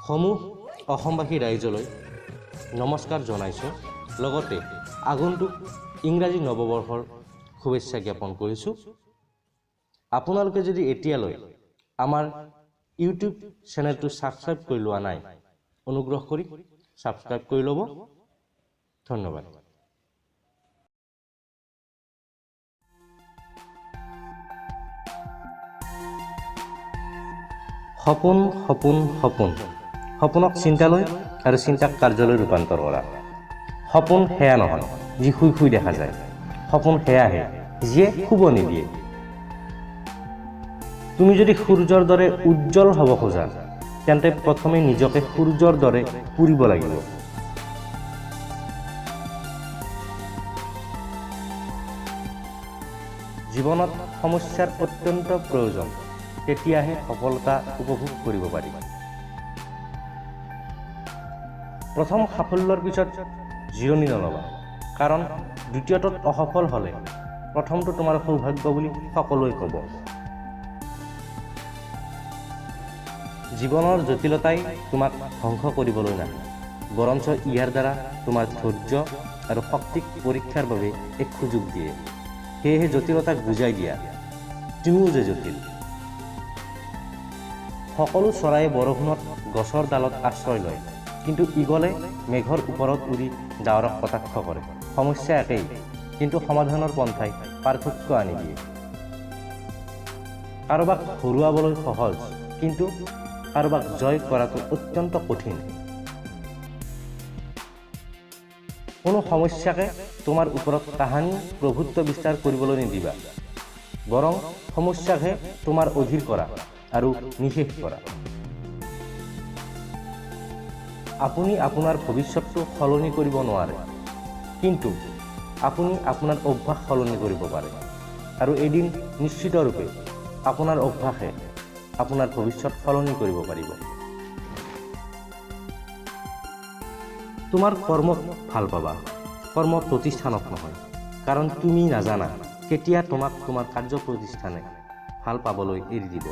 সমূহ অসমবাসী ৰাইজলৈ নমস্কাৰ জনাইছোঁ, লগতে আগন্তুক ইংৰাজী নৱবৰ্ষৰ শুভেচ্ছা জ্ঞাপন কৰিছোঁ। আপোনালোকে যদি এতিয়ালৈ আমাৰ ইউটিউব চেনেলটো ছাবস্ক্ৰাইব কৰি লোৱা নাই, অনুগ্ৰহ কৰি ছাবস্ক্ৰাইব কৰি ল'ব। ধন্যবাদ। সপোন সপোন সপোন, সপোনক চিন্তালৈ আৰু চিন্তাক কাৰ্যলৈ ৰূপান্তৰ কৰা। সপোন সেয়া নহয় যি শুই শুই দেখা যায়, সপোন সেয়াহে যিয়ে শুব নিদিয়ে। তুমি যদি সূৰ্যৰ দৰে উজ্জ্বল হ'ব খোজা, তেন্তে প্ৰথমে নিজকে সূৰ্যৰ দৰে পুৰিব লাগিব। জীৱনত সমস্যাৰ অত্যন্ত প্ৰয়োজন, তেতিয়াহে সফলতা উপভোগ কৰিব পাৰি। প্ৰথম সাফল্যৰ পিছত জিৰণি নল'বা, কাৰণ দ্বিতীয়টোত অসফল হ'লে প্ৰথমটো তোমাৰ সৌভাগ্য বুলি সকলোৱে ক'ব। জীৱনৰ জটিলতাই তোমাক ধ্বংস কৰিবলৈ নাহে, বৰঞ্চ ইয়াৰ দ্বাৰা তোমাৰ ধৈৰ্য আৰু শক্তিক পৰীক্ষাৰ বাবে এক সুযোগ দিয়ে। সেয়েহে জটিলতাক বুজাই দিয়া, তুমিও যে জটিল। সকলো চৰাইয়ে বৰষুণত গছৰ ডালত আশ্ৰয় লয়, কিন্তু ঈগলে মেঘৰ ওপৰত উৰি ডাৱৰক কটাক্ষ কৰে। সমস্যা একেই, কিন্তু সমাধানৰ পন্থাই পাৰ্থক্য আনি দিয়ে। কাৰোবাক হৰুৱাবলৈ সহজ, কিন্তু কাৰোবাক জয় কৰাটো অত্যন্ত কঠিন। কোনো সমস্যাকে তোমাৰ ওপৰত কাহানিও প্ৰভুত্ব বিস্তাৰ কৰিবলৈ নিদিবা, বৰং সমস্যাকহে তোমাৰ অধীৰ কৰা আৰু নিশেষ কৰা। আপুনি আপোনাৰ ভৱিষ্যতটো সলনি কৰিব নোৱাৰে, কিন্তু আপুনি আপোনাৰ অভ্যাস সলনি কৰিব পাৰে, আৰু এদিন নিশ্চিতৰূপে আপোনাৰ অভ্যাসে আপোনাৰ ভৱিষ্যত সলনি কৰিব পাৰিব। তোমাৰ কৰ্মক ভাল পাবা, কৰ্ম প্ৰতিষ্ঠানক নহয়, কাৰণ তুমি নাজানা কেতিয়া তোমাক তোমাৰ কাৰ্য প্ৰতিষ্ঠানে ভাল পাবলৈ এৰি দিব।